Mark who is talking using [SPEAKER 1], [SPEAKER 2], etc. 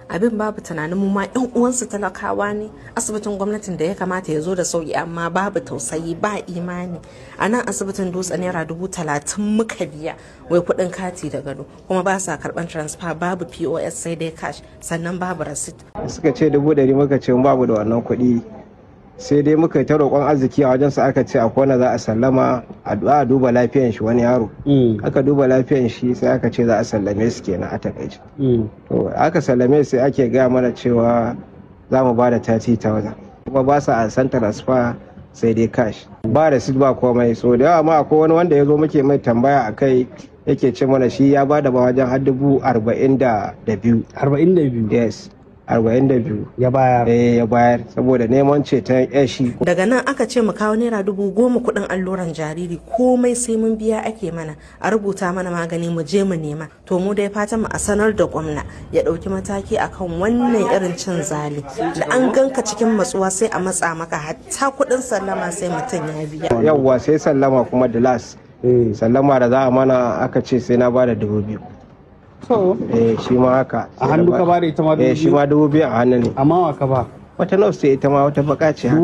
[SPEAKER 1] Abin babu tunanin mu ma yan uwansu talakawa ne. Asibitin gwamnatin da ya kamata ya zo da sauki, amma babu tausayi, ba imani. A nan asibitin Dutse ₦30,000 muka biya wai kuɗin kati da gado, kuma ba sa karɓan transfer, babu POS, sai dai cash, sannan babu receipt.
[SPEAKER 2] Suka ce 100,000, muka ce babu da wannan kuɗi, sai dai muka yi ta roƙon arziki a wajensu. Aka ce akwai wanda za a sallama, a duba lafiyan shi, wani yaro. Aka duba lafiyan shi, sai aka ce za a sallame su kenan a takaice. To aka sallame, sai ake gaya mana cewa za mu ba da 30,000, kuma ba sa ansan transfer, sai dai cash, ba receipt, ba komai. So da yawa ma akwai wani wanda ya zo muke mai tambaya a kai, yake ce mana shi ya ba da ba wajen har 42,000.
[SPEAKER 3] 42?
[SPEAKER 2] Yes, 42.
[SPEAKER 3] Ya bayar?
[SPEAKER 2] Eh, ya bayar saboda neman ceton yashi.
[SPEAKER 1] Daga nan aka ce mu kawo ₦10,000 kuɗin alluran jariri. Komai sai mun biya ake mana, a rubuta mana magani mu je mu nema. To mu dai fatan mu a sanar da gwamna ya ɗauki mataki akan wannan irin cin zali da an ganka cikin matsuwa sai a matsa maka, hatta kuɗin sallama sai mutum ya biya.
[SPEAKER 2] Yawwa, sai sallama kuma da last sallama da za a mana, aka ce sai na bada 2,000. Eh, shi ma haka.
[SPEAKER 3] A hannu ka bada ita ma?
[SPEAKER 2] Eh, shi ma 2,000 a hannu ne.
[SPEAKER 3] Amma wa ka ba?
[SPEAKER 2] Wata nurse ce ita ma, wata baka ce haka.